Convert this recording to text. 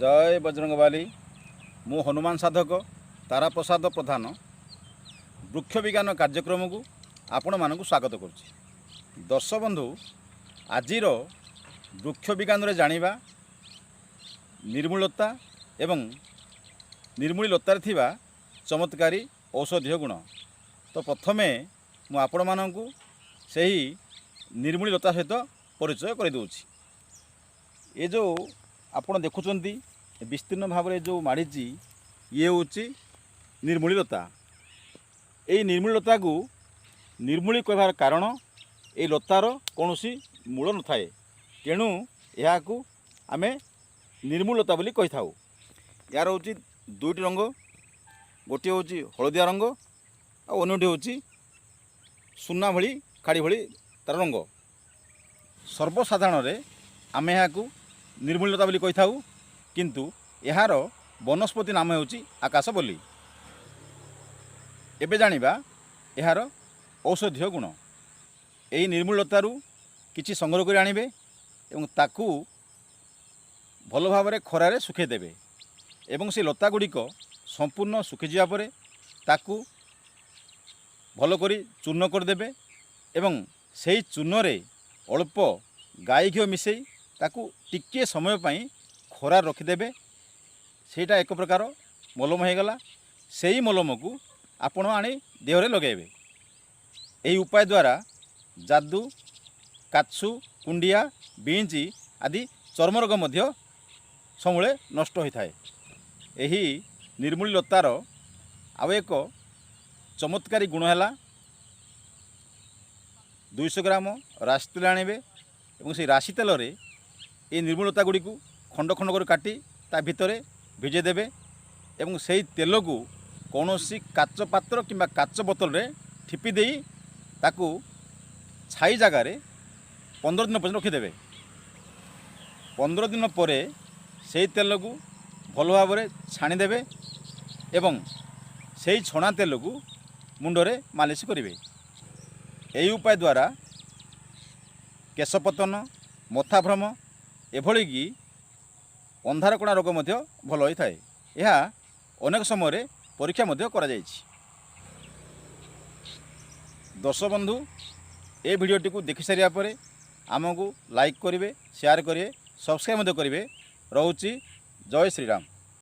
ଜୟ ବଜରଙ୍ଗବାଲି। ମୁଁ ହନୁମାନ ସାଧକ ତାରାପ୍ରସାଦ ପ୍ରଧାନ ବୃକ୍ଷ ବିଜ୍ଞାନ କାର୍ଯ୍ୟକ୍ରମକୁ ଆପଣମାନଙ୍କୁ ସ୍ୱାଗତ କରୁଛି। ଦର୍ଶକ ବନ୍ଧୁ, ଆଜିର ବୃକ୍ଷ ବିଜ୍ଞାନରେ ଜାଣିବା ନିର୍ମୂଳତା ଏବଂ ନିର୍ମୂଳୀ ଲତାରେ ଥିବା ଚମତ୍କାରୀ ଔଷଧୀୟ ଗୁଣ। ତ ପ୍ରଥମେ ମୁଁ ଆପଣମାନଙ୍କୁ ସେହି ନିର୍ମୂଳୀ ଲତା ସହିତ ପରିଚୟ କରିଦେଉଛି। ଏ ଯେଉଁ ଆପଣ ଦେଖୁଛନ୍ତି, ବିସ୍ତୀର୍ଣ୍ଣ ଭାବରେ ଯେଉଁ ମାଡ଼ିଛି, ଇଏ ହେଉଛି ନିର୍ମୂଳୀ ଲତା। ଏଇ ନିର୍ମୂଳୀ ଲତାକୁ ନିର୍ମୂଳୀ କହିବାର କାରଣ, ଏଇ ଲତାର କୌଣସି ମୂଳ ନଥାଏ। ତେଣୁ ଏହାକୁ ଆମେ ନିର୍ମୂଳ ଲତା ବୋଲି କହିଥାଉ। ଏହାର ହେଉଛି ଦୁଇଟି ରଙ୍ଗ। ଗୋଟିଏ ହେଉଛି ହଳଦିଆ ରଙ୍ଗ ଆଉ ଅନ୍ୟଟି ହେଉଛି ସୁନା ଭଳି, ଖାଡ଼ି ଭଳି ତା'ର ରଙ୍ଗ। ସର୍ବସାଧାରଣରେ ଆମେ ଏହାକୁ ନିର୍ମୂଳୀ ଲତା ବୋଲି କହିଥାଉ, କିନ୍ତୁ ଏହାର ବନସ୍ପତି ନାମ ହେଉଛି ଆକାଶବଲ୍ଲୀ। ଏବେ ଜାଣିବା ଏହାର ଔଷଧୀୟ ଗୁଣ। ଏହି ନିର୍ମୂଳ ଲତାରୁ କିଛି ସଂଗ୍ରହ କରି ଆଣିବେ ଏବଂ ତାକୁ ଭଲ ଭାବରେ ଖରାରେ ଶୁଖାଇ ଦେବେ ଏବଂ ସେ ଲତା ଗୁଡ଼ିକ ସମ୍ପୂର୍ଣ୍ଣ ଶୁଖିଯିବା ପରେ ତାକୁ ଭଲ କରି ଚୂର୍ଣ୍ଣ କରିଦେବେ ଏବଂ ସେହି ଚୂର୍ଣ୍ଣରେ ଅଳ୍ପ ଗାଈ ଘିଅ ମିଶାଇ ତାକୁ ଟିକିଏ ସମୟ ପାଇଁ ଖରାରେ ରଖିଦେବେ। ସେଇଟା ଏକ ପ୍ରକାର ମଲମ ହୋଇଗଲା। ସେଇ ମଲମକୁ ଆପଣ ଆଣି ଦେହରେ ଲଗାଇବେ। ଏହି ଉପାୟ ଦ୍ୱାରା ଯାଦୁ, କାଛୁ, କୁଣ୍ଡିଆ, ବିଞ୍ଚି ଆଦି ଚର୍ମ ରୋଗ ମଧ୍ୟ ସମୂଳେ ନଷ୍ଟ ହୋଇଥାଏ। ଏହି ନିର୍ମୂଳୀ ଲତାର ଆଉ ଏକ ଚମତ୍କାରୀ ଗୁଣ ହେଲା, 200 ଗ୍ରାମ ରାଶି ତେଲ ଆଣିବେ ଏବଂ ସେଇ ରାଶି ତେଲରେ ଏହି ନିର୍ମୂଳ ଲତା ଗୁଡ଼ିକୁ ଖଣ୍ଡ ଖଣ୍ଡ କରି କାଟି ତା ଭିତରେ ଭିଜେଇ ଦେବେ ଏବଂ ସେଇ ତେଲକୁ କୌଣସି କାଚ ପାତ୍ର କିମ୍ବା କାଚ ବୋତଲରେ ଠିପି ଦେଇ ତାକୁ ଛାଇ ଜାଗାରେ 15 ଦିନ ପର୍ଯ୍ୟନ୍ତ ରଖିଦେବେ। 15 ଦିନ ପରେ ସେଇ ତେଲକୁ ଭଲ ଭାବରେ ଛାଣିଦେବେ ଏବଂ ସେଇ ଛଣା ତେଲକୁ ମୁଣ୍ଡରେ ମାଲିସ କରିବେ। ଏହି ଉପାୟ ଦ୍ୱାରା କେଶପତନ, ମଥାଭ୍ରମ, ଏଭଳିକି ଅନ୍ଧାରକଣା ରୋଗ ମଧ୍ୟ ଭଲ ହୋଇଥାଏ। ଏହା ଅନେକ ସମୟରେ ପରୀକ୍ଷା ମଧ୍ୟ କରାଯାଇଛି। ଦର୍ଶକ ବନ୍ଧୁ, ଏ ଭିଡ଼ିଓଟିକୁ ଦେଖିସାରିବା ପରେ ଆମକୁ ଲାଇକ୍ କରିବେ, ସେୟାର କରିବେ, ସବସ୍କ୍ରାଇବ୍ ମଧ୍ୟ କରିବେ। ରହୁଛି, ଜୟ ଶ୍ରୀରାମ।